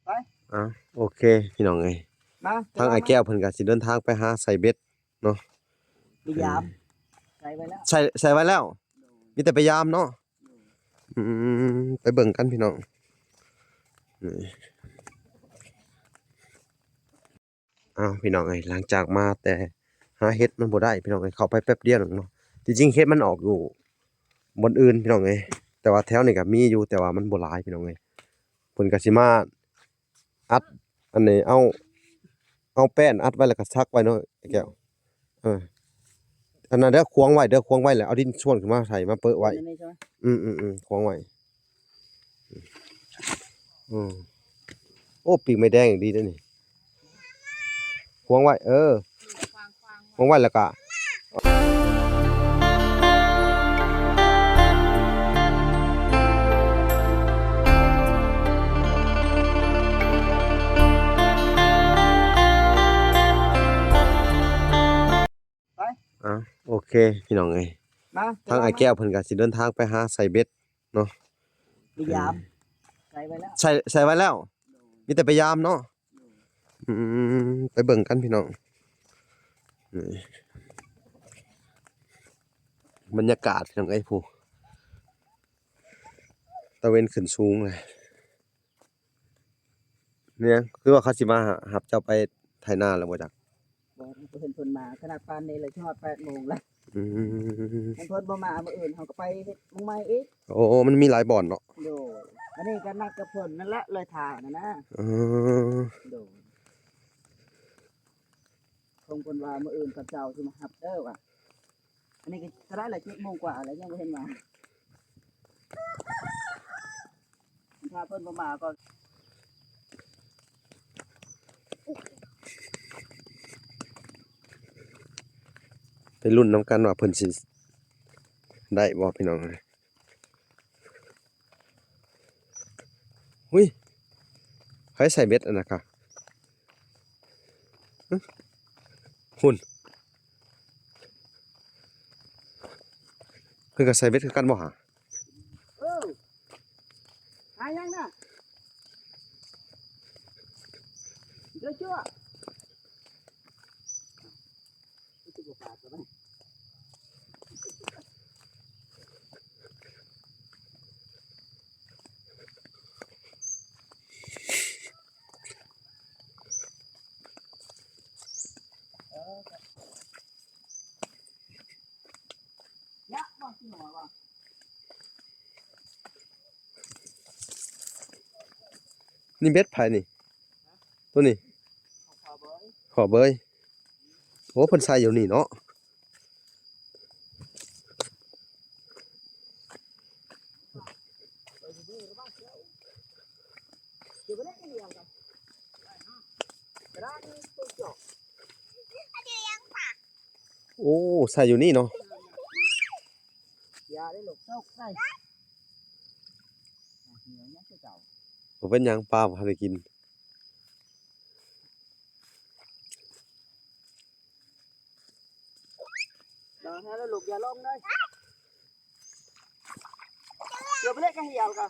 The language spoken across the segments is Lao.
ໄປ ອ່າ ໂອເຄ ພີ່ນ້ອງເອີຍ ມາ ທາງອ້າຍແກ້ວເພິ່ນກໍຊິເດີນທາງໄປຫາໃສ່ເບັດເນາະ ໄປຢາມ ເອີ ໃສ່ໄວ້ແລ້ວ ໃສ່ ໃສ່ໄວ້ແລ້ວ ມີແຕ່ໄປຢາມເນາະ ອືມ ໄປເບິ່ງກັນພີ່ນ້ອງ ນີ້ ອ້າວ ພີ່ນ້ອງເອີຍ ຫຼັງຈາກມາແຕ່ຫາເຫັດມັນບໍ່ໄດ້ພີ່ນ້ອງເອີຍ ເຂົ້າໄປແປັບດຽວໜຶ່ງເນາະ ທີ່ຈິງເຫັດມັນອອກຢູ່ບ່ອນອື່ນພີ່ນ້ອງເອີຍ ແຕ່ວ່າແຖວນີ້ກໍມີຢູ່ ແຕ່ວ່າມັນບໍ່ຫຼາຍພີ່ນ້ອງເອີຍ ເພິ່ນກໍຊິມາອັດ ອັນນີ້ ເອົາ ເອົາແປ້ນອັດໄວ້ ແລ້ວກໍສັກໄວ້ເນາະ ແກ້ວ ເອີ ອັນນັ້ນເດີ ຂວາງໄວ້ເດີ ຂວາງໄວ້ ແລ້ວເອົາດິນຊວນຂຶ້ນມາໃສ່ ມາເປິະໄວ້ ອືມໆໆ ຂວາງໄວ້ ອືມ ໂອ້ ປີກໄມ້ແດງນີ້ດີເດ້ນີ້ ຂວາງໄວ້ ເອີ ຂວາງໄວ້ ແລ້ວກະ ໄປ ອ່າ ໂອເຄ ພີ່ນ້ອງເອີຍ ມາ ທາງອ້າຍແກ້ວເພິ່ນກໍຊິເດີນທາງໄປຫາໃສ່ເບັດເນາະ ໄປຢາມ ເອີ ໃສ່ໄວ້ແລ້ວ ໃສ່ ໃສ່ໄວ້ແລ້ວ ມີແຕ່ໄປຢາມເນາະ ອືມ ໄປເບິ່ງກັນພີ່ນ້ອງ ນີ້ ບັນຍາກາດພີ່ນ້ອງເອີຍ ຜູ້ ຕາເວັນຂຶ້ນສູງເລີຍ ແມ່ນຫຍັງ ຄືວ່າເຂົາຊິມາຮັບເຈົ້າໄປໄຖນາແລ້ວບໍ່ຈັກ ບໍ່ ບໍ່ເຫັນເພິ່ນມາ ຂະໜາດປານນີ້ແລ້ວ ຊິຮອດແປດໂມງແລ້ວ ອືມ ຄັນເພິ່ນບໍ່ມາມື້ອື່ນ ເຮົາກໍໄປເຮັດໝ່ອງໃໝ່ອີກ ໂອ້ ມັນມີຫຼາຍບ່ອນເນາະ ໂດຍ ອັນນີ້ກໍນັດກັບເພິ່ນນັ້ນແຫຼະ ເລີຍຖ້ານັ້ນນະ ເອີ ໂດຍ ຄົງເພິ່ນວ່າມື້ອື່ນຕອນເຊົ້າຊິມາຮັບເດີວ່າ ອັນນີ້ກໍໄດ້ລະ ເຈັດໂມງກວ່າແລ້ວ ຍັງບໍ່ເຫັນມາ ຖ້າເພິ່ນບໍ່ມາກໍ ໄປລຸ້ນນຳກັນວ່າເພິ່ນຊິໄດ້ບໍ່ ພີ່ນ້ອງເອີຍ ຫຸ້ຍ ໃຜໃສ່ເບັດອັນນັ້ນກະ ຫຶ ພຸ້ນ ເພິ່ນກໍໃສ່ເບັດຄືກັນບໍ່ຫາ ເອີ ຫາຫຍັງນະ ເດີຈ້ວ ນີ້ເບັດໃຜນີ້ ໂຕນີ້ ຂໍເບີຍ ໂອ້ ເພິ່ນໃສ່ຢູ່ນີ້ເນາະ ໂອ້ ໃສ່ຢູ່ນີ້ເນາະ ຢ່າໄດ້ລູກ ຕົກໃສ່ ບໍ່ເປັນຫຍັງ ປາບໍ່ທັນໄດ້ກິນ. ຢ່າໃຫ້ລະລູກ ຢ່າລົງເລີຍ ເກືອບໄປເລີຍກະເຫ່ຍກະ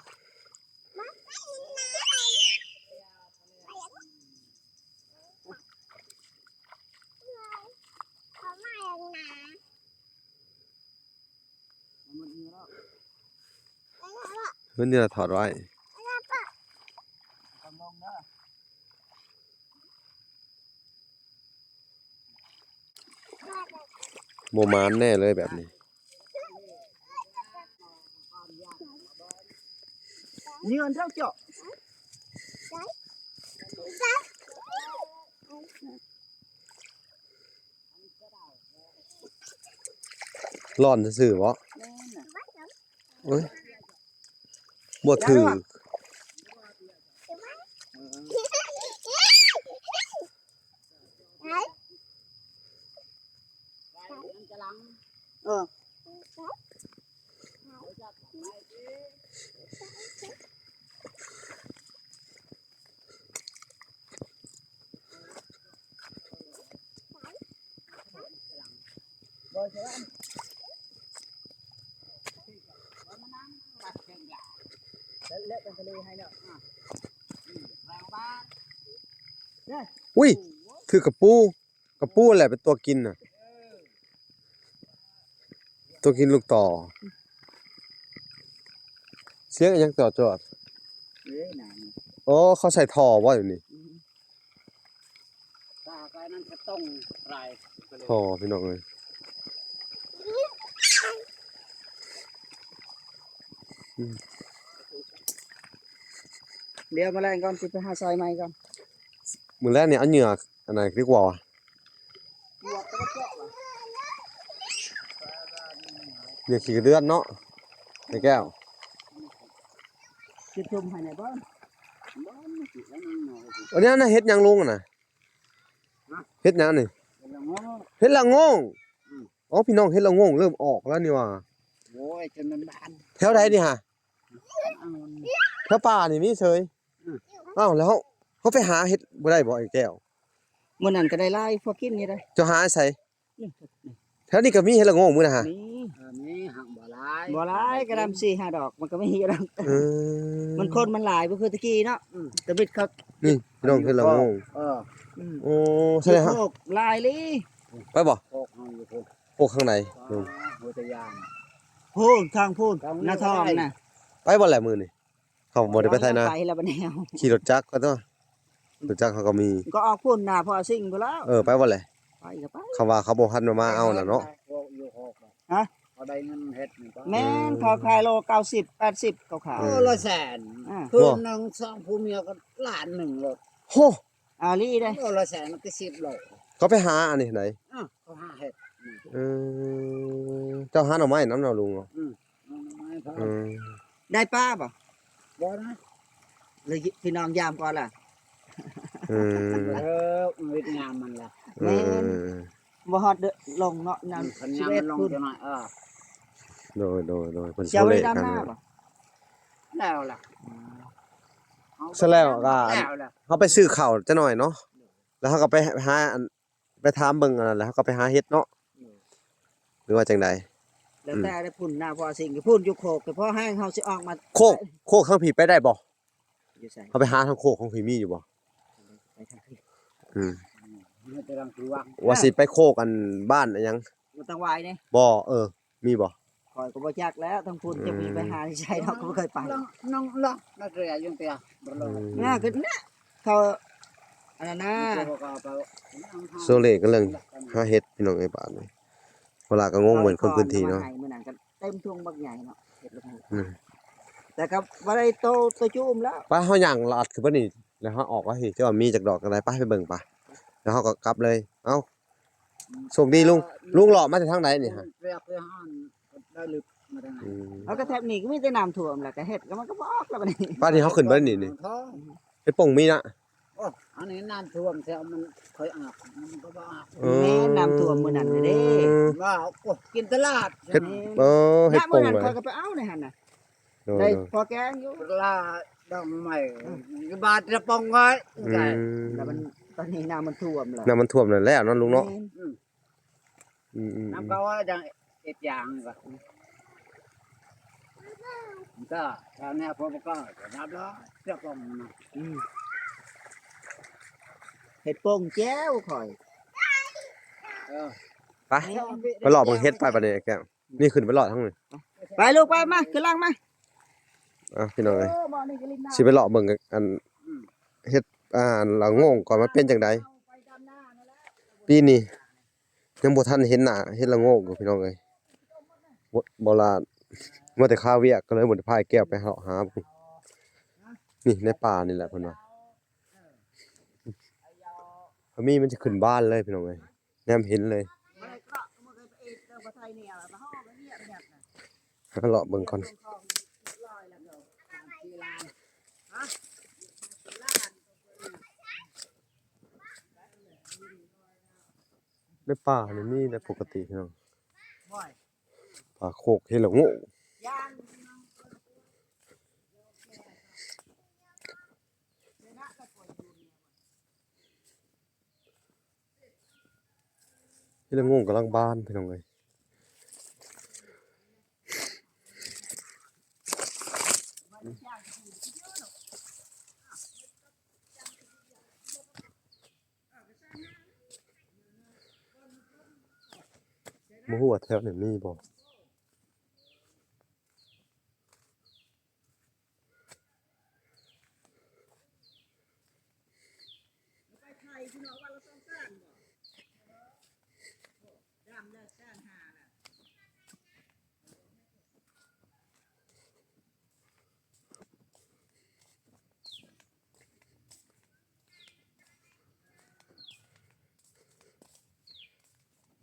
ມັນນີ້ລະຖອດໄວ້ ບໍ່ໝານແນ່ເລີຍແບບນີ້ ເງືອນເຈົ້າເຈາະ. ຮ້ອນຊື່ໆບໍ? ແມ່ນນະ ໂອ້ຍ ບໍ່ຖືກ ເອີ. ເລາະໄປທະເລໃຫ້ເນາະ ອືມ ແລ້ວວ່າ ອຸ້ຍ ຖືກກະປູ ກະປູແຫຼະເປັນຕົວກິນນະ ຕົວກິນລູກຕໍ່. ສຽງອີ່ຫຍັງຈອດໆ? ເອີຍ ນ້ຳ ໂອ້ ເຂົາໃສ່ທໍ່ບໍ່ຢູ່ນີ້? ອືມ ຕາກາຍນັ້ນກະຕ້ອງລາຍ ທໍ່ ພີ່ນ້ອງເອີຍ. ດຽວມື້ແລງກ່ອນ ຊິໄປຫາຊອຍໃໝ່ກ່ອນ. ມື້ແລງນີ້ເອົາເຫຍື່ອອັນນັ້ນດີກວ່າ ເຫຍື່ອຂີ້ກະເດືອນເນາະ ໄອ້ແກ້ວ. ຊິທຸ່ມໃຫ້ແດ່ບໍ່? ອັນນີ້ນະ ເຫັດຫຍັງລຸງຫັ້ນນະ? ຮະ? ເຫັດຫຍັງນີ້? ເຫັດລະໂງກ ເຫັດລະໂງກ. ອືມ ອໍ ພີ່ນ້ອງ ເຫັດລະໂງກເລີ່ມອອກແລ້ວນີ້ຫວ່າ. ໂອ້ຍ ຈົນມັນບານ ແຖວໃດນີ້ຫະ? ແຖວປ່ານີ້ມີເສີຍ. ອືມ ອ້າວ ແລ້ວເຮົາ ເຮົາໄປຫາເຫັດບໍ່ໄດ້ບໍ່ ໄອ້ແກ້ວ? ມື້ນັ້ນກະໄດ້ຫຼາຍພໍກິນຢູ່ເດ້. ເຈົ້າຫາໃສ? ນີ້ ແຖວນີ້ກະມີເຫັດລະໂງກມື້ນະຫະ? ມີ ເອີ ມີ ຫາກບໍ່ຫຼາຍ ບໍ່ຫຼາຍ ກະດຳສີ່ຫ້າດອກ ມັນກະມີຢູ່ດອກ. ເອີ ມັນຄົນມັນຫຼາຍບໍ່ຄືແຕ່ກີ້ເນາະ. ອືມ ຕະບິດເຂົາ ນີ້ພີ່ນ້ອງ ເຫັດລະໂງກ. ເອີ ອືມ ໂອ້ ສະແດງວ່າໂຄກຫຼາຍອີ່ຫຼີ. ໄປບໍ່? ໂຄກເຮົາຢູ່ພຸ້ນ ໂຄກທາງໃດ? ອ່າ ຫົວຕະຍານ ພຸ້ນ ທາງພຸ້ນ ທາງ ນາທອງນະ. ໄປບໍ່ແຫຼະມື້ນີ້? ເຮົາບໍ່ໄດ້ໄປໄຖນາ ໄປແລ້ວບັດນີ້ ຂີ່ລົດຈັກກໍຕົວະ ລົດຈັກເຮົາກໍມີ ກໍອອກພຸ້ນນາພໍ່ຊິງພຸ້ນແລ້ວ. ເອີ ໄປບໍ່ແຫຼະ? ໄປກໍໄປ ຄຳວ່າເຂົາບໍ່ທັນມາເອົານະເນາະ. ຮະ? ເຂົາໄດ້ເງິນເຮັດນີ້ ແມ່ນ ເອີ ເຂົາຂາຍໂລເກົ້າສິບ ແປດສິບ ເຂົາຂາຍ ໂລລະແສນ. ອ່າ ຄືໜຶ່ງສອງຜົວເມຍກໍລ້ານໜຶ່ງໂລດ. ໂຫ ອີ່ຫຼີເດ້ ໂລລະແສນມັນຄືສິບໂລ. ເຂົາໄປຫາອັນນີ້ໃດ? ເອີ ເຂົາຫາເຫັດ. ເອີ ເຈົ້າຫາໜໍ່ໄມ້ນຳເນາະລຸງເນາະ. ອືມ ເອົາໜໍ່ໄມ້ເຂົາ ອືມ ໄດ້ປາບໍ່? ບໍ່ນະ ແລ້ວພີ່ນ້ອງຢາມກ່ອນລະ. ເອີ ເອີ ເວຍາມມັນລະ ແມ່ນ ເອີ ບໍ່ຮອດເດີ ລົງເນາະ ອືມ ຍາມ ຄັນຍາມມັນລົງຈັກໜ້ອຍ. ເອີ ໂດຍ ໂດຍ ໂດຍ ເພິ່ນ ເຈົ້າບໍ່ໄດ້ດຳນາບໍ່? ແລ້ວລະ ອືມ ສະແລ້ວກະ ແລ້ວລະ ເຮົາໄປຊື້ເຂົ້າຈັກໜ້ອຍເນາະ ແລ້ວເຮົາກໍໄປຫາອັນ ໄປຖາມເບິ່ງອັນນັ້ນແຫຼະ ເຮົາກໍໄປຫາເຫັດເນາະ. ຫຼືວ່າຈັ່ງໃດ? ແລ້ວແຕ່ ອືມ ພຸ້ນນະ ເພາະວ່າສິ່ງທີ່ພຸ້ນຢູ່ໂຄກ ແຕ່ພໍແຮງເຮົາຊິອອກມາ ໂຄກ ໂຄກທາງພີ້ໄປໄດ້ບໍ່? ຢູ່ໃສ? ເຮົາໄປຫາທາງໂຄກຂອງພີ້ມີຢູ່ບໍ່? ໄປທາງພີ້ ອືມ ອືມ ວ່າຊິໄປໂຄກອັນບ້ານອັນຫຍັງ ຕາງຫວາຍນີ້ ບໍ່ ເອີ ມີບໍ່? ຂ້ອຍກໍບໍ່ຈັກແລ້ວ ທາງພຸ້ນ ອືມ ຈະມີໄປຫາທີ່ໃສເນາະ ກໍບໍ່ເຄີຍໄປ. ນ້ອງ ນ້ອງ ນ້ອງເຕຍ ຢູ່ເຕຍ ບໍ່ລົງ ອືມ ນະ ຄືນະ ເຂົາ ອັນນັ້ນນະ ໂຊເລກກຳລັງຫາເຫັດ ພີ່ນ້ອງເອີຍ ບາດນີ້ ເວລາກໍງົງເໝືອນຄົນພື້ນທີ່ເນາະ. ມື້ນັ້ນກໍເຕັມທຸງບັກໃຫຍ່ເນາະ ເຫັດລະໂງກ ອືມ ແຕ່ກໍບໍ່ໄດ້ໂຕ ໂຕຈຸ້ມແລ້ວ. ໄປ ເຮົາຍ່າງລາດຂຶ້ນໄປນີ້ ແລ້ວເຮົາອອກວ່າ ເຮີ້ຍ ເຈົ້າວ່າມີຈັກດອກກໍໄດ້ ໄປ ໄປເບິ່ງໄປ ແລ້ວເຮົາກໍກັບເລີຍ. ເອົ້າ ໂຊກດີລຸງ ລຸງເລາະມາແຕ່ທາງໃດນີ້ຫະ? ໄດ້ລຶກມາທາງໃດ? ອືມ ເອົາ ກໍແຖບນີ້ກໍມີແຕ່ນ້ຳຖ້ວມແຫຼະ ກໍເຫັດກໍມັນກໍບໍ່ອອກແລ້ວບັດນີ້. ປານນີ້ເຮົາຂຶ້ນໄປນີ້ນີ້ ເຫັດປົງມີນະ. ໂອ້ ອັນນີ້ນ້ຳຖ້ວມແຖວມັນເຄີຍອອກ ມັນກໍບໍ່ອອກ. ເອີ ແມ່ນ ນ້ຳຖ້ວມມື້ນັ້ນເດ້ ວ່າ ໂອ້ ກິນຕະຫຼາດ ເຫັດ ເອີ ເຫັດປົງ ມື້ນັ້ນຂ້ອຍກໍໄປເອົາໃນຫັ້ນນະ. ໂດຍ ໄດ້ ໂດຍ ພໍແກງຢູ່ ລາດອກໃໝ່ ອືມ ຢູ່ບ້ານຕະປອງໄວ້ ອືມ ແລ້ວມັນ ຕອນນີ້ນ້ຳມັນຖ້ວມແລ້ວ ນ້ຳມັນຖ້ວມແລ້ວເນາະລຸງເນາະ. ແມ່ນ ອືມ ອືມ ອືມ ອືມ ນ້ຳກໍວ່າຈັ່ງເຮັດຢ່າງກໍ ມັນກໍແຖວແນວພວກມັນກໍຈະນັບແລ້ວ ເຈົ້າຂອງມັນນະ. ອືມ ເຫັດປົງແຈ່ວຂ້ອຍ ເອີ ໄປ ໄປເລາະເບິ່ງເຫັດໄປບັດນີ້ແກ້ວ. ນີ້ຂຶ້ນໄປເລາະທາງນີ້ ໄປລູກ ໄປ ມາ ຂຶ້ນຫຼັງມາ. ເອົ້າ ພີ່ນ້ອງເອີຍ ຊິໄປເລາະເບິ່ງອັນ ເຫັດ ອັນລະໂງກກ່ອນ ມັນເປັນຈັ່ງໃດ. ປີນີ້ຍັງບໍ່ທັນເຫັນໜ້າເຫັດລະໂງກຢູ່ ພີ່ນ້ອງເອີຍ ບໍ່ ບໍ່ລາດ ວ່າແຕ່ຄາວຽກ ກໍເລີຍບໍ່ໄດ້ພາແກ້ວໄປເລາະຫາ. ນີ້ໃນປ່ານີ້ແຫຼະເພິ່ນວ່າ ຖ້າມີມັນຈະຂຶ້ນບານເລີຍ ພີ່ນ້ອງເອີຍ. ແນມເຫັນເລີຍ ຫາເລາະເບິ່ງກ່ອນ. ໃນປ່ານີ້ມີແຕ່ປົກກະຕິ ພີ່ນ້ອງ ປ່າໂຄກເຫັດລະໂງກ. ເຫັດລະໂງກກຳລັງບານ ພີ່ນ້ອງເອີຍ. ບໍ່ຮູ້ວ່າແຖວນີ້ມີບໍ່.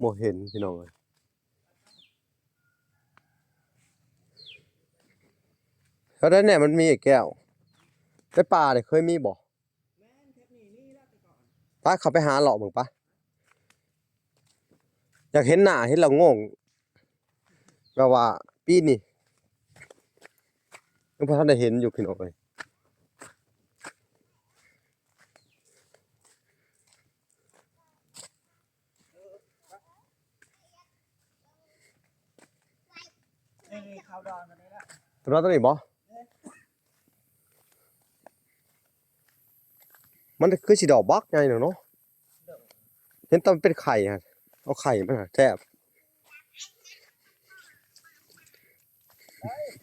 ບໍ່ເຫັນພີ່ນ້ອງເອີຍ. ແຖວໃດແດ່ມັນມີ ໄອ້ແກ້ວ? ໃນປ່ານີ້ເຄີຍມີບໍ່? ໄປ ເຂົ້າໄປຫາເລາະເບິ່ງປະ. ຢາກເຫັນໜ້າເຫັນລະໂງກ ແບບວ່າປີນີ້ຍັງບໍ່ທັນໄດ້ເຫັນຢູ່ພີ່ນ້ອງເອີຍ. ນີ້ໆ ເຂົ້າດອນຕົວນີ້ລະ ຕົວດອນຕົວນີ້ບໍ່? ມັນຄືຊິດອກບັກໃຫຍ່ເນາະ ເຫັນຕອນເປັນໄຂ່ຫັ້ນ ເອົາໄຂ່ມັນຫັ້ນແຊບ.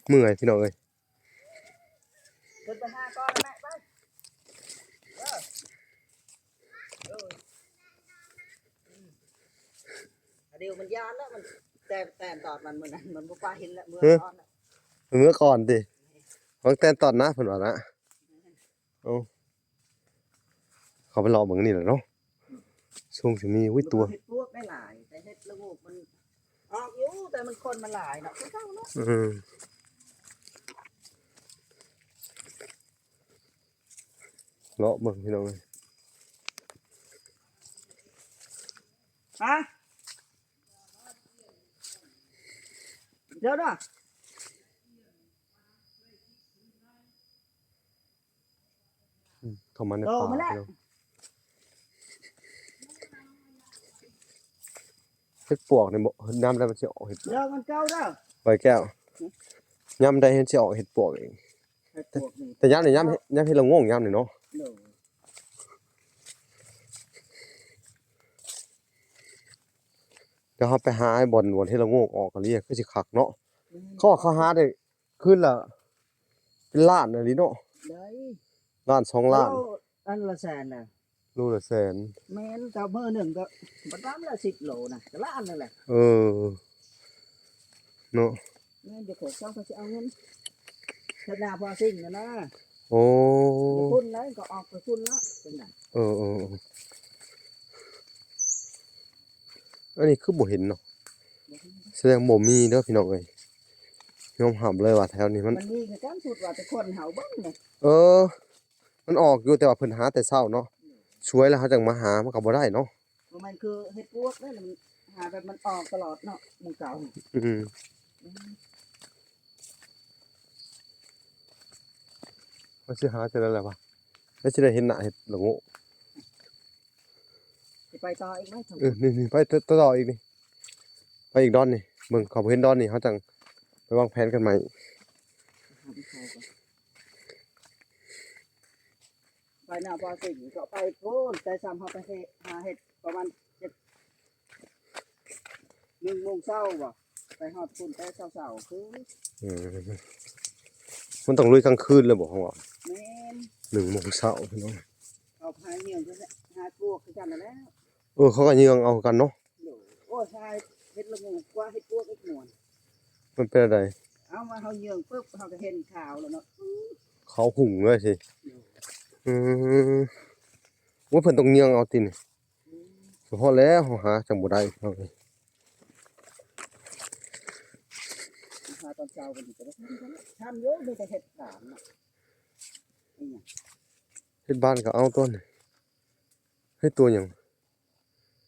ເມື່ອຍພີ່ນ້ອງເອີຍ. ຂຶ້ນໄປຫາກ່ອນແມ່ ໄປ ເອີ ເອີ ອາ ດຽວມັນຢ້ານແລ້ວ ມັນແຕ່ ແຕ່ນຕອດມັນ ມື້ນັ້ນມັນບໍ່ໄປແລ້ວ ເມື່ອ ເອີ ກ່ອນແລ້ວ ເມື່ອກ່ອນຕິ ຫວັງແຕ່ນຕອດນະ ເພິ່ນວ່ານະ. ເອົາ ເຂົ້າໄປເລາະເບິ່ງນີ້ແຫຼະເນາະ ຊ່ວງຊິມີ ອຸ້ຍ ຕົວ ເຫັດປວກໄດ້ຫຼາຍ ແຕ່ເຫັດລະໂງກມັນອອກຢູ່ ແຕ່ມັນຄົນມັນຫຼາຍເນາະ ຄືເກົ່າເນາະ. ອືມ ເລາະເບິ່ງພີ່ນ້ອງເອີຍ. ຮະ ດຽວນະ. ອືມ ເຂົ້າມາໃນປ່າ ເຫັດປວກນີ້ບໍ່ ຍາມໃດມັນຊິອອກເຫັດປວກ? ເດີ ມັນເກົ່າເດີ ໄວແກ້ວ ຍາມໃດມັນຊິອອກເຫັດປວກເອງ? ເຫັດປວກນີ້ ແຕ່ຍາມນີ້ ຍາມ ຍາມເຫັດລະໂງກຍາມນີ້ເນາະ. ໂດຍ ດຽວເຮົາໄປຫາບ່ອນ ບ່ອນເຫັດລະໂງກອອກກະເລີຍ ຄືຊິຄັກເນາະ. ອືມ ເຂົາວ່າເຂົາຫາໄດ້ ຄືນລະເປັນລ້ານອີ່ຫຼີເນາະ. ໄດ້ ລ້ານສອງລ້ານ ໂລອັນລະແສນນະ ໂລລະແສນ. ແມ່ນ ກໍມື້ໜຶ່ງກໍບໍ່ຕ່ຳລະສິບໂລນະ ກໍລ້ານນັ້ນແຫຼະ. ເອີ ເນາະ ແມ່ນ ດຽວຂ້ອຍເຈົ້າກໍຊິເອົາເງິນເຮັດນາພໍສິ່ງນັ້ນນະ. ໂອ້ ຢູ່ພຸ້ນໄດ໋ ກໍອອກໄປພຸ້ນເນາະ ຈັ່ງໃດ. ເອີໆໆ ອັນນີ້ຄືບໍ່ເຫັນເນາະ. ສະແດງບໍ່ມີເດີພີ່ນ້ອງເອີຍ ຍອມຮັບເລີຍວ່າແຖວນີ້ມັນ ມັນມີຄືກັນ ສຸດວ່າແຕ່ຄົນເຮົາເບິ່ງນີ້. ເອີ ມັນອອກຢູ່ ແຕ່ວ່າເພິ່ນຫາແຕ່ເຊົ້າເນາະ. ສວຍແລ້ວເຮົາຈັ່ງມາຫາ ມັນກໍບໍ່ໄດ້ເນາະ. ບໍ່ແມ່ນຄືເຫັດປວກເດ້ ມັນຫາແບບມັນອອກຕະຫຼອດເນາະ ໝູ່ເກົ່າ. ອືມ ອືມ ວ່າຊິຫາຈັ່ງໃດລະວະ ແລ້ວຊິໄດ້ເຫັນໜ້າເຫັດລະໂງກ. ຊິໄປຕໍ່ອີກໄໝ? ເອີ ນີ້ໆ ໄປຕໍ່ ຕໍ່ອີກນີ້ ໄປອີກດອນນີ້ ເບິ່ງເຂົາບໍ່ເຫັນດອນນີ້ ເຮົາຈັ່ງໄປວາງແຜນກັນໃໝ່. ໄປນາບໍ່ເສັງກໍໄປພຸ້ນ ແຕ່ຊ່ຳເຮົາໄປເຮັດ ຫາເຮັດປະມານເຈັດ ໜຶ່ງໂມງເຊົ້າບໍ່ ໄປຮອດພຸ້ນແຕ່ເຊົ້າໆຄື. ເອີ ມັນຕ້ອງລຸຍກາງຄືນເລີຍບໍ່ ເຮົາວ່າ? ແມ່ນ ໜຶ່ງໂມງເຊົ້າພີ່ນ້ອງ. ເຂົາຫາເຫຍື່ອງ ຫາປວກຄືກັນນັ້ນແຫຼະ. ເອີ ເຂົາກໍເຫຍື່ອງເອົາຄືກັນເນາະ. ໂດຍ ໂອ້ຍ ຫາເຫັດລະໂງກກວ່າເຫັດປວກອີກມ່ວນ. ມັນເປັນແນວໃດ? ເອົາມາເຮົາເຫຍື່ອງປຶບ ເຮົາກໍເຫັນຂາວແລ້ວເນາະ ຂາວຫຸ່ງເລີຍຊິ. ໂດຍ ອືມ ໂອ້ຍ ເພິ່ນຕ້ອງເຫຍື່ອງເອົາຕິນີ້. ອືມ ສະເພາະແລ້ວເຮົາຫາຈັ່ງບໍ່ໄດ້ເຮົານີ້ ຫາຕອນເຊົ້າກໍດີກວ່າ ທຳຢູ່ ມີແຕ່ເຫັດບານເນາະ. ອີຫຍັງ ເຫັດບານກໍເອົາຕົວນີ້. ເຮັດຕົວຫຍັງ?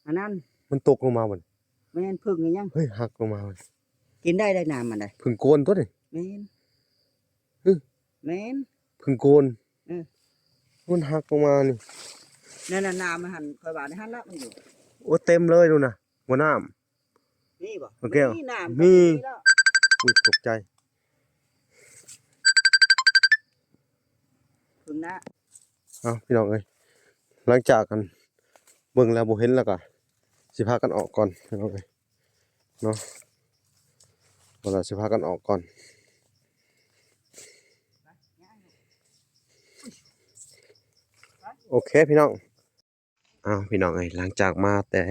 ອັນນັ້ນ ມັນຕົກລົງມາບໍ່ນີ້? ແມ່ນ ເຜິ້ງອີຫຍັງ? ເຮີ້ຍ ຫັກລົງມາ. ກິນໄດ້ ໄດ້ນ້ຳມັນໄດ໋. ເຜິ້ງໂກນຕົວນີ້. ແມ່ນ. ຫຶ ແມ່ນ ເຜິ້ງໂກນ. ເອີ ມັນຫັກລົງມານີ້. ນັ້ນນະ ນ້ຳມັນຫັ້ນ ຂ້ອຍວ່າໃນຫັ້ນລະມັນຢູ່. ໂອ້ ເຕັມເລີຍດູນະ ບໍ່ນ້ຳ. ມີບໍ່? ໂອເຄ ມີນ້ຳ ມີ. ອຸ້ຍ ຕົກໃຈ. ເບິ່ງນະ. ເອົາ ພີ່ນ້ອງເອີຍ ຫຼັງຈາກອັນເບິ່ງແລ້ວບໍ່ເຫັນແລ້ວກະຊິພາກັນອອກກ່ອນ ພີ່ນ້ອງເອີຍ. ເນາະ ເວລາຊິພາກັນອອກກ່ອນ. ໂອເຄພີ່ນ້ອງ. ອ້າວ ພີ່ນ້ອງເອີຍ ຫຼັງຈາກມາແຕ່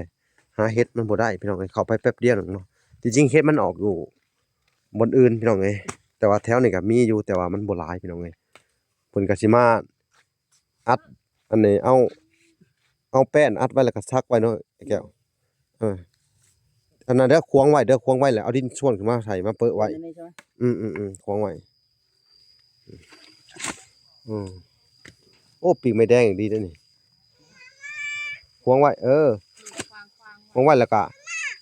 ຫາເຫັດມັນບໍ່ໄດ້ພີ່ນ້ອງເອີຍ ເຂົ້າໄປແປັບດຽວໜຶ່ງເນາະ. ທີ່ຈິງເຫັດມັນອອກຢູ່ບ່ອນອື່ນພີ່ນ້ອງເອີຍ ແຕ່ວ່າແຖວນີ້ກໍມີຢູ່ ແຕ່ວ່າມັນບໍ່ຫຼາຍພີ່ນ້ອງເອີຍ. ເພິ່ນກໍຊິມາອັດ ອັນນີ້ ເອົາ ເອົາແປ້ນອັດໄວ້ ແລ້ວກໍສັກໄວ້ເນາະ ໄອ້ແກ້ວ. ເອີ ອັນນັ້ນເດີ ຂວາງໄວ້ເດີ ຂວາງໄວ້ ແລ້ວເອົາດິນຊວນຂຶ້ນມາໃສ່ ມາເປີະໄວ້. ອັນນີ້ໃຊ່ໄໝ? ອືມໆໆ ຂວາງໄວ້. ອືມ ໂອ້ ປີກໄມ້ແດງນີ້ດີເດ້ນີ້ ຂວາງໄວ້. ເອີ ຂວາງ ຂວາງ ຂວາງໄວ້ ແລ້ວກະ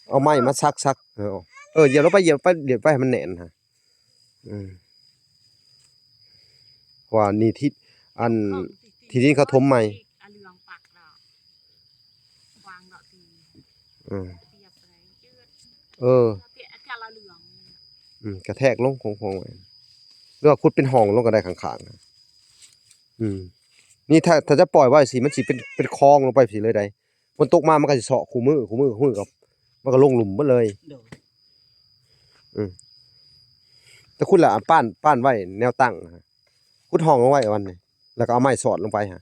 ເອົາໄມ້ມາສັກໆ. ເອີ ເອີ ຢຽບລົງໄປ ຢຽບໄປ ຢຽບໄປໃຫ້ມັນແໜ້ນຫັ້ນ. ອືມ ເພາະວ່ານີ້ທີ່ ອັນ ທີ່ດິນເຂົາຖົມໃໝ່. ອາ ເຫຼືອງປັກດອກ ວາງດອກຕີ ອືມ ປຽບໄປເຈືອດ ເອີ ປຽບກະລະເຫຼືອງ. ອືມ ກະແທກລົງຂອງ ຂອງໄວ້ ຫຼືວ່າຂຸດເປັນຮ່ອງລົງກໍໄດ້ຂ້າງໆ. ອືມ ນີ້ຖ້າ ຖ້າຈະປ່ອຍໄວ້ຊິ ມັນຊິເປັນ ເປັນຄອງລົງໄປຊີ້ເລີຍໃດ໋. ຝົນຕົກມາມັນກໍຊິເຊາະຄູ່ມື້ ຄູ່ມື້ ຄູ່ມື້ ກໍ ມັນກໍລົງຫຼຸມເບິດເລີຍ. ໂດຍ ອືມ ແຕ່ຂຸດລະ ປານ ປານໄວ້ແນວຕັ້ງ ຂຸດຮ່ອງເອົາໄວ້ວັນນີ້ ແລ້ວກໍເອົາໄມ້ສອດລົງໄປຫັ້ນ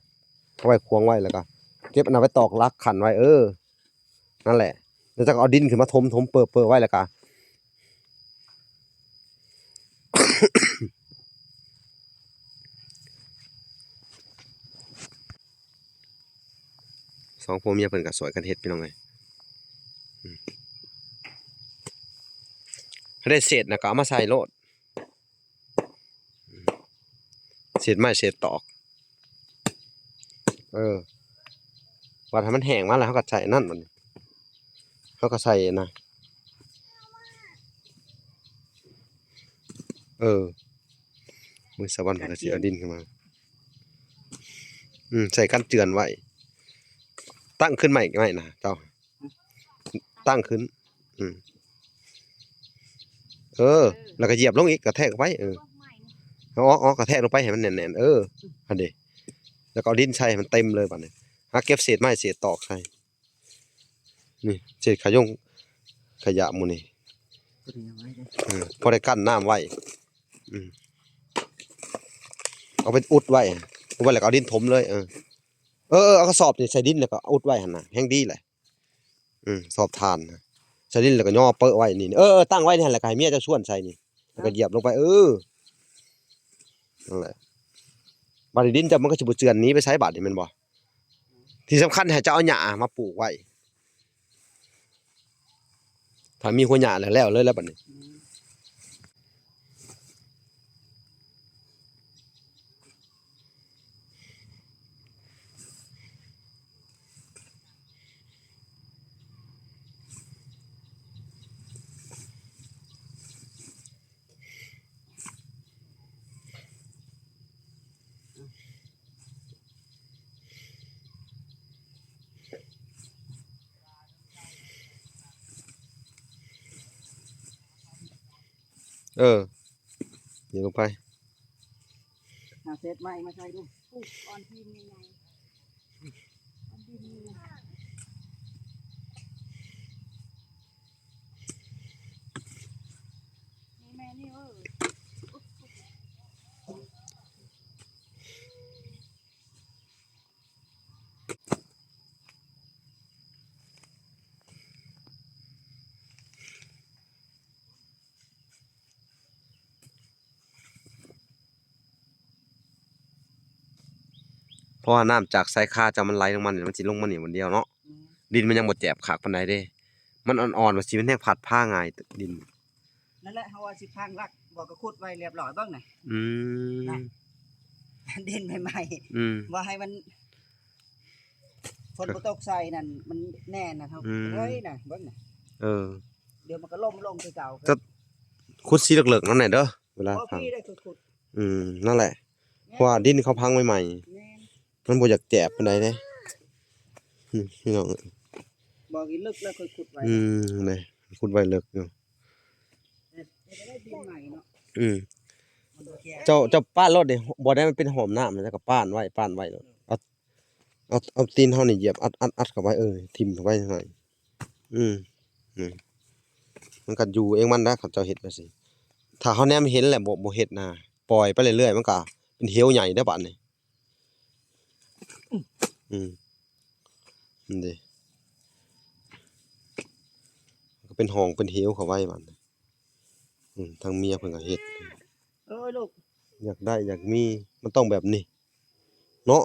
ເອົາໄວ້ຂວາງໄວ້ ແລ້ວກໍເກັບອັນນັ້ນໄວ້ຕອກຫຼັກຂັ້ນໄວ້. ເອີ ນັ້ນແຫຼະ ແລ້ວເຈົ້າກໍເອົາດິນຂຶ້ນມາຖົມ ຖົມ ເປີະ ເປີະໄວ້ ແລ້ວກໍ ສອງຜົວເມຍເພິ່ນກໍຊ່ວຍກັນເຮັດ ພີ່ນ້ອງເອີຍ. ອືມ ຄັນໄດ້ເສດນະກໍເອົາມາໃສ່ໂລດ ເສດໄມ້ເສດຕອກ. ເອີ ວັດໃຫ້ມັນແຫ້ງມາແລ້ວ ເຮົາກໍໃສ່ອັນນັ້ນ ບັດນີ້ເຮົາກໍໃສ່ນະ. ເອີ ມື້ສະຫວັນເພິ່ນກໍຊິເອົາດິນຂຶ້ນມາ. ອືມ ໃສ່ກັນເຈື່ອນໄວ້ ຕັ້ງຂຶ້ນໃໝ່ ໃໝ່ນະເຈົ້າ ຕັ້ງຂຶ້ນ. ອືມ ເອີ ແລ້ວກໍຢຽບລົງອີກ ກະແທກໄປ. ເອີ ເອົາອອກ ອອກ ກະແທກລົງໄປໃຫ້ມັນແໜ້ນໆ. ເອີ ຫັ້ນເດ ແລ້ວກໍເອົາດິນໃສ່ໃຫ້ມັນເຕັມເລີຍ. ບັດນີ້ຫາເກັບເສດໄມ້ເສດຕອກໃສ່ ນີ້ ເສດຂະຍົງຂະຫຍະໝູ່ນີ້ ເອີ ພໍໄດ້ກັ້ນນ້ຳໄວ້. ອືມ ເອົາໄປອຸດໄວ້ ອຸດໄວ້ແລ້ວກໍເອົາດິນຖົມເລີຍ. ເອີ ເອີ ເອີ ເອົາກະສອບນີ້ໃສ່ດິນແລ້ວກໍອຸດໄວ້ຫັ້ນນະ ແຮ່ງດີແຫຼະ. ອືມ ສອບຖ່ານໃສ່ດິນແລ້ວກໍຍໍເປີະໄວ້ນີ້. ເອີ ເອີ ຕັ້ງໄວ້ນີ້ຫັ້ນ ແລ້ວກໍໃຫ້ເມຍເຈົ້າຊວນໃສ່ນີ້ ແລ້ວກໍຢຽບລົງໄປ. ເອີ ນັ້ນແຫຼະ ບາດນີ້ດິນເຈົ້າມັນກໍຊິບໍ່ເຈື່ອນໜີໄປໃສບາດນີ້ ແມ່ນບໍ່? ທີ່ສຳຄັນໃຫ້ເຈົ້າເອົາຫຍ້າມາປູກໄວ້ ຖ້າມີຫົວຫຍ້າແລ້ວ ແລ້ວເລີຍແຫຼະບັດນີ້. ເອີ ນີ້ລົງໄປ ຫາເສດໄມ້ມາໃສ່ດູ. ປູກອອນທີມໃຫຍ່ໆ ອອນທີມໃຫຍ່ໆ ນີ້ແມ່ນີ້ເອີ. ເພາະວ່ານ້ຳຈາກສາຍຄາເຈົ້າມັນໄຫຼລົງມານີ້ ມັນຊິລົງມານີ້ບ່ອນດຽວເນາະ. ແມ່ນ ດິນມັນຍັງບໍ່ແຈບຄັກປານໃດເດ້ ມັນອ່ອນໆ ວ່າຊິມັນແຮງພັດພາງ່າຍດິນ. ນັ້ນແຫຼະ ເຮົາວ່າຊິພັງຫຼັກ ບໍ່ກໍຂຸດໄວ້ຮຽບຮ້ອຍເບິ່ງນະ. ອືມ ນະ ດິນໃໝ່ໆ ອືມ ບໍ່ໃຫ້ມັນ ຝົນບໍ່ຕົກໃສ່ນັ້ນ ມັນແໜ້ນນະ ເຮົາ ອືມ ເອີຍນະ ເບິ່ງນະ. ເອີ ດຽວມັນກໍລົ້ມລົງຄືເກົ່າ. ຈະຂຸດຊິເລິກໆ ນັ້ນແຫຼະເດີ ເວລາ ບໍ່ ຟັງ ພີ້ໄດ້ຄືຂຸດ. ອືມ ນັ້ນແຫຼະ ແມ່ນ ເພາະວ່າດິນເຂົາພັງໃໝ່ໆ ແມ່ນ ມັນບໍ່ຢາກແຈບປານໃດເດ້. ອືມ ພີ່ນ້ອງ ບໍ່ ເລິກແລ້ວຄ່ອຍຂຸດໄວ້. ອືມ ນີ້ ຂຸດໄວ້ເລິກຢູ່. ອືມ ເຈົ້າ ເຈົ້າປາດໂລດເດ້ ບ່ອນໃດມັນເປັນຮ່ອມນ້ຳ ແລ້ວກໍປານໄວ້ ປານໄວ້ໂລດ. ເອົາ ເອົາ ເອົາຕີນເຮົານີ້ຢຽບ ອັດ ອັດ ອັດເຂົ້າໄປ ເອີ ຖິ້ມເຂົ້າໄປໜ້ອຍ. ອືມ ນີ້ ມັນກໍຢູ່ເອງມັນນະ ເຂົາເຈົ້າເຮັດຈັ່ງຊີ້. ຖ້າເຮົາແນມເຫັນແລ້ວບໍ່ ບໍ່ເຮັດນະ ປ່ອຍໄປເລື້ອຍໆ ມັນກໍເປັນເຫວໃຫຍ່ເດ້ບາດນີ້. ອືມ ນັ້ນເດ້ ກໍເປັນຮ່ອງເປັນເຫວເຂົ້າໄວ້ບາດນີ້. ອືມ ທາງເມຍເພິ່ນກໍເຮັດ ໂອ້ຍ ລູກ ຢາກໄດ້ຢາກມີ ມັນຕ້ອງແບບນີ້ເນາະ.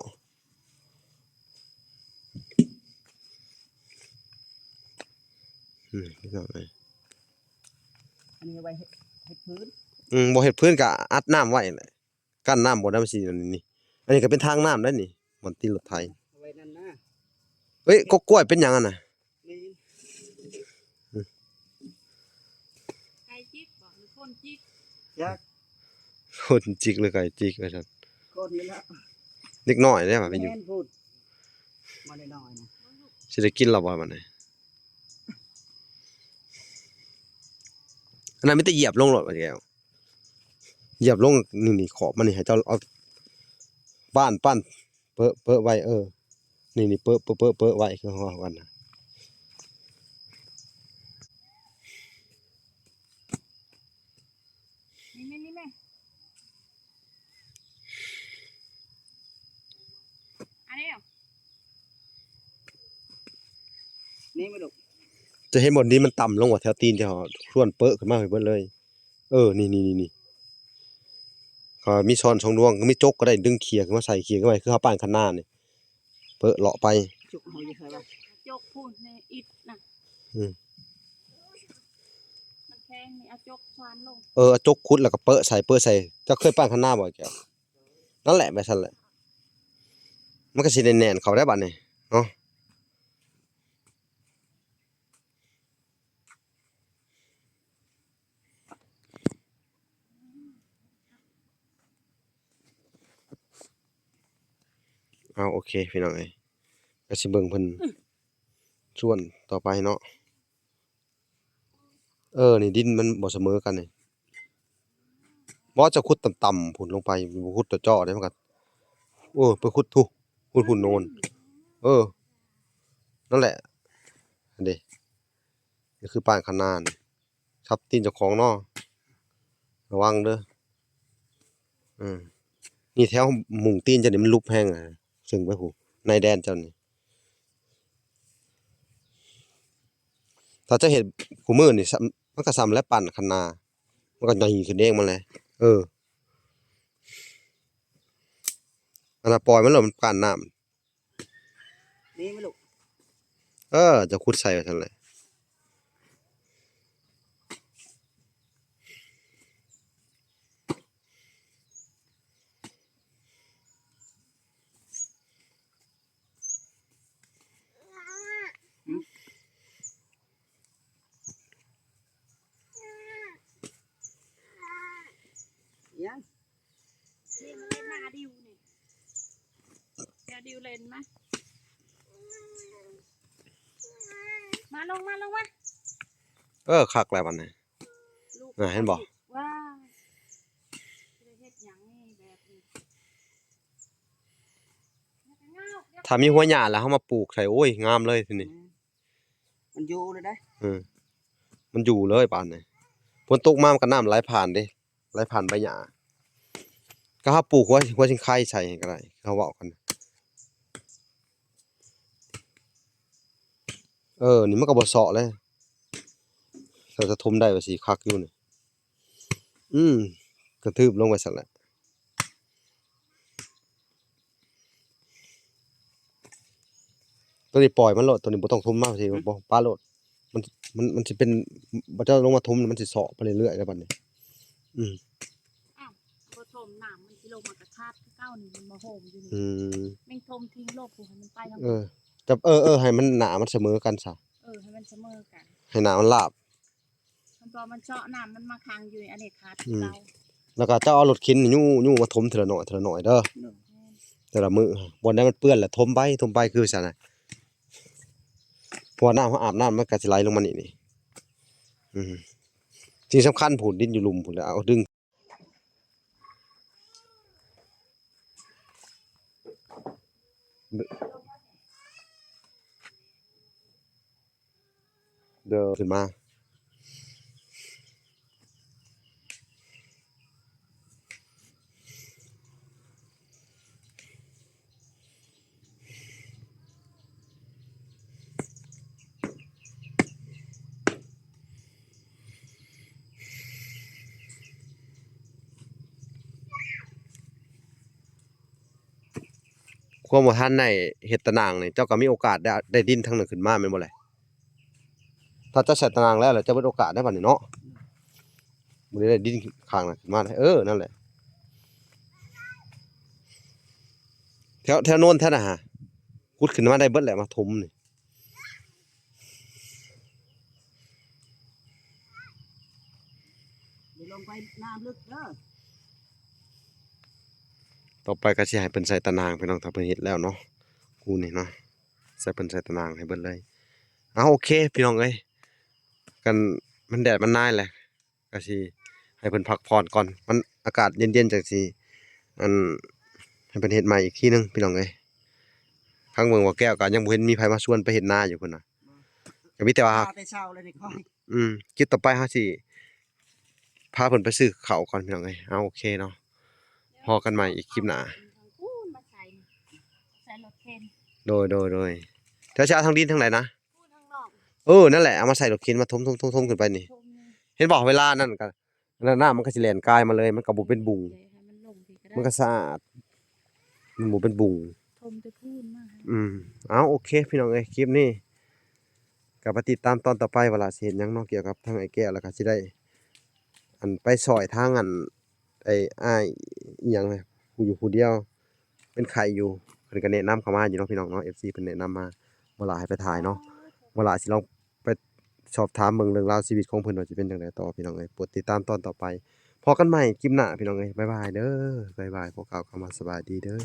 ອືມ ພີ່ນ້ອງເອີຍ ອັນນີ້ໄວ້ເຮັດ ເຮັດພື້ນ. ອືມ ບໍ່ເຮັດພື້ນກໍອັດນ້ຳໄວ້ແຫຼະ ກັ້ນນ້ຳບໍ່ໄດ້ ມັນຊິອັນນີ້. ອັນນີ້ກໍເປັນທາງນ້ຳໄດ໋ນີ້ ບ່ອນຕີນລົດໄຖ. ເອົາໄວ້ນັ້ນນະ. ເອີຍ ກົກກ້ວຍເປັນຫຍັງຫັ້ນນະ? ນີ້ ອືມ ໄກ່ຈິກບໍ ຫຼືຄົນຈິກ? ຈັກ ຄົນຈິກຫຼືໄກ່ຈິກວ່າຊັ້ນ. ຄົນນີ້ລະ ເດັກນ້ອຍເດ້ວ່າໄປຢູ່ ແມ່ນພຸ້ນ ມານ້ອຍໆນະ. ຊິໄດ້ກິນແລ້ວບໍ່ບັດນີ້? ອັນນັ້ນມີແຕ່ຢຽບລົງໂລດວ່າແກ້ວ ຢຽບລົງນີ້ ນີ້ຂອບມັນນີ້ ໃຫ້ເຈົ້າເອົາປ້ານ ປ້ານ ເປິະ ເປິະໄວ້ ເອີ ນີ້ ນີ້ ເປິະ ເປິະ ເປິະ ເປິະໄວ້ ຄືເຮົາເວົ້າກັນນະ. ນີ້ແມ່ ນີ້ແມ່ ອັນນີ້ ນີ້ມາດູ ຈະເຫັນບ່ອນດິນມັນຕ່ຳລົງວ່າ ແຖວຕີນເຈົ້າ ຊວນເປິະຂຶ້ນມາໃຫ້ເບິດເລີຍ. ເອີ ນີ້ ນີ້ ນີ້ ນີ້ ເຂົາມີຊ້ອນສອງດວງ ມີຈົກກໍໄດ້ ດຶງເຂ່ຍຂຶ້ນມາໃສ່ ເຂ່ຍຂຶ້ນມາ ຄືເຮົາປ້ານຄະນານີ້ ເປິະເລາະໄປ. ຈົກເຮົາຢູ່ໃສວະ? ຈົກພຸ້ນໃນອິດນະ. ອືມ ມັນແຂງນີ້ ເອົາຈົກຄວານລົງ. ເອີ ເອົາຈົກຂຸດແລ້ວກໍເປິະໃສ່ ເປິະໃສ່. ເຈົ້າເຄີຍປ້ານຄະນາບໍ່ແກ້ວ? ນັ້ນແຫຼະ ແບບຊັ້ນແຫຼະ ມັນກໍຊິໄດ້ແໜ້ນເຂົ້າໄດ້ບາດນີ້ເນາະ. ເອົາ ໂອເຄ ພີ່ນ້ອງເອີຍ ກໍຊິເບິ່ງເພິ່ນ ອືມ ຊວນຕໍ່ໄປເນາະ. ເອີ ນີ້ດິນມັນບໍ່ສະເໝີກັນນີ້. ບໍ່ ຈະຂຸດຕ່ຳໆພຸ້ນລົງໄປ ບໍ່ຂຸດເຈາະເດ້ ມັນກໍ ໂອ້ ໄປຂຸດທຸ ຂຸດພຸ້ນໂນນ. ເອີ ນັ້ນແຫຼະ ຫັ້ນເດ້ ນີ້ຄືປ້ານຄະນານ ທັບຕີນເຈົ້າຂອງເນາະ ລະວັງເດີ. ເອີ ນີ້ແຖວມຸງຕີນເຈົ້ານີ້ມັນຫຼຸບແຮງ ເຊິ່ງໄປພຸ້ນ ໃນແດນເຈົ້ານີ້. ຖ້າຈະເຮັດຄູ່ມື້ນີ້ ມັນກໍສ່ຳແຫຼະ ປ້ານຄະນາ ມັນກໍໃຫຍ່ຂຶ້ນເອງມັນແຫຼະ. ເອີ ອັນນັ້ນປ່ອຍມັນໂລດ ມັນກ້ານນ້ຳ. ນີ້ແມ່ລູກ ເອີ ຈະຂຸດໃສ່ວ່າຊັ້ນແຫຼະ. ຫຍັງ? ນີ້ມັນເຫຼັ້ນມາ ອາດິວນີ້ ອາດິວເຫຼັ້ນມາ ມາລົງມາ ລົງມາ. ເອີ ຄັກແລ້ວບັດນີ້ ລູກ ນະ ເຫັນບໍ່? ວ້າຍ ຊິໄດ້ເຮັດຫຍັງນີ້ແບບນີ້? ຖ້າມີຫົວຫຍ້າແລ້ວ ເຮົາມາປູກໃສ່ ໂອ້ຍ ງາມເລີຍທີນີ້. ມັນຢູ່ເລີຍເດ້. ເອີ ມັນຢູ່ເລີຍບາດນີ້ ຝົນຕົກມາມັນກໍນ້ຳໄຫຼຜ່ານເດ້ ໄຫຼຜ່ານໃບຫຍ້າ. ກໍເຮົາປູກຫົວ ຫົວຊິງໄຄໃສ່ກໍໄດ້ ເຮົາເວົ້າກັນ. ເອີ ນີ້ມັນກໍບໍ່ເຊາະເລີຍ ຖ້າຈະຖົມໄດ້ວ່າຊິຄັກຢູ່ນີ້. ອືມ ກະທຶບລົງໄປຊັ້ນແຫຼະ. ໂຕນີ້ປ່ອຍມັນໂລດ ໂຕນີ້ບໍ່ຕ້ອງຖົມມາ ຊິ ອືມ ບໍ່ ປະໂລດ. ມັນ ມັນ ມັນຊິເປັນ ບາດເຈົ້າລົງມາຖົມ ມັນຊິເຊາະໄປເລື້ອຍໆແລ້ວບັດນີ້. ອືມ ອ້າວ ບໍ່ຖົມ ນ້ຳມັນຊິລົງ ມັນກໍຂາດຄືເກົ່ານີ້ ມັນມາໂຮມຢູ່ນີ້. ອືມ ແມ່ງຖົມຖິ້ມໂລດ ໃຫ້ມັນໄປທາງ ເອີ ຈັບ ເອີ ເອີ ໃຫ້ມັນໜ້າມັນສະເໝີກັນຊະ. ເອີ ໃຫ້ມັນສະເໝີກັນ ໃຫ້ໜ້າມັນລາບ. ມັນ ເພາະມັນເຊາະນ້ຳມັນມາຂັງຢູ່ ອັນນີ້ຂາດ ອືມ ຄືເກົ່າ. ແລ້ວກໍເຈົ້າເອົາລົດເຂັນຍູ້ ຍູ້ມາຖົມທີລະໜ້ອຍ ທີລະໜ້ອຍເດີ ແມ່ນ ແຕ່ລະມື້. ບ່ອນໃດມັນເປື້ອນລະຖົມໄປ ຖົມໄປຄືຊັ້ນນະ ເພາະວ່ານ້ຳເຮົາອາບນ້ຳມັນກໍຊິໄຫຼລົງມານີ້ນີ້. ອືມ ສິ່ງສຳຄັນພຸ້ນ ດິນຢູ່ລຸ່ມພຸ້ນແຫຼະ ເອົາດຶງ ເດີ ຂຶ້ນມາ. ຄວາມບໍ່ທັນໄດ້ເຮັດຕາໜ່າງນີ້ ເຈົ້າກໍມີໂອກາດໄດ້ ໄດ້ດິນທາງນັ້ນຂຶ້ນມາແມ່ນບໍ່ແຫຼະ? ຖ້າເຈົ້າໃສ່ຕາໜ່າງແລ້ວ ແລ້ວເຈົ້າເບິດໂອກາດໄດ້ບັດນີ້ເນາະ ບໍ່ໄດ້ດິນຂ້າງນັ້ນຂຶ້ນມາເດ້. ເອີ ນັ້ນແຫຼະ ແຖວ ແຖວໂນ້ນແທ້ນະຫາ ຂຸດຂຶ້ນມາໄດ້ເບິດແຫຼະ ມາຖົມນີ້. ໄປລົງໄປນ້ຳເລິກເດີ. ຕໍ່ໄປກໍຊິໃຫ້ເພິ່ນໃສ່ຕາໜ່າງ ພີ່ນ້ອງ ຖ້າເພິ່ນເຮັດແລ້ວເນາະ ຄູ່ນີ້ເນາະ ໃສ່ ເພິ່ນໃສ່ຕາໜ່າງໃຫ້ເບິດເລີຍ. ເອົາ ໂອເຄ ພີ່ນ້ອງເອີຍ ກັນ ມັນແດດມັນນາຍແຫຼະ ກໍຊິໃຫ້ເພິ່ນພັກຜ່ອນກ່ອນ ມັນອາກາດເຢັນໆ ຈັ່ງຊິ ອັນ ໃຫ້ເພິ່ນເຮັດໃໝ່ອີກທີໜຶ່ງ ພີ່ນ້ອງເອີຍ. ທາງເບິ່ງບໍ່ແກ້ວກໍຍັງບໍ່ເຫັນມີໃຜມາຊວນໄປເຮັດນາຢູ່ພຸ້ນນະ ກໍມີແຕ່ວ່າ ມາແຕ່ເຊົ້າແລ້ວນີ້ຂ້ອຍ ອືມ ຄລິບຕໍ່ໄປເຮົາຊິພາເພິ່ນໄປຊື້ເຂົ້າກ່ອນ ພີ່ນ້ອງເອີຍ. ເອົາ ໂອເຄເນາະ ພໍ້ກັນໃໝ່ອີກຄລິບໜ້າ. ໂດຍ ໂດຍ ໂດຍ ແຖວຊິເອົາທາງດິນທາງໃດນະ? ເອີ ນັ້ນແຫຼະ ເອົາມາໃສ່ລົດເຂັນ ມາຖົມໆໆຂຶ້ນໄປນີ້ ເຫັນບໍ່? ເວລານັ້ນກໍ ນ້ຳມັນກໍຊິແລ່ນກາຍມາເລີຍ ມັນກໍບໍ່ເປັນບຸງ ມັນກໍສະອາດ ມັນບໍ່ເປັນບຸງ. ອືມ ເອົາ ໂອເຄ ພີ່ນ້ອງເອີຍ ຄລິບນີ້ກໍໄປຕິດຕາມຕອນຕໍ່ໄປວ່າລະຊິເຮັດຫຍັງເນາະ ກ່ຽວກັບທາງອ້າຍແກ້ວ ແລ້ວກໍຊິໄດ້ ອັນ ໄປຊ່ອຍທາງ ອັນ ໄອ້ ອ້າຍອີ່ຫຍັງນະ ຜູ້ຢູ່ຜູ້ດຽວ ເປັນໄຂ້ຢູ່ ເພິ່ນກໍແນະນຳເຂົ້າມາຢູ່ເນາະ ພີ່ນ້ອງເນາະ ເອັຟຊີ ເພິ່ນແນະນຳມາ ບໍ່ຫຼາໃຫ້ໄປຖ່າຍເນາະ ບໍ່ຫຼາຊິລອງໄປສອບຖາມເບິ່ງເລື່ອງລາວຊີວິດຂອງເພິ່ນວ່າຊິເປັນຈັ່ງໃດຕໍ່ ພີ່ນ້ອງເອີຍ. ໂປດຕິດຕາມຕອນຕໍ່ໄປ ພໍ້ກັນໃໝ່ຄລິບໜ້າ ພີ່ນ້ອງເອີຍ ບາຍບາຍເດີ ບາຍບາຍ ຂໍກ່າວຄຳວ່າສະບາຍດີເດີ.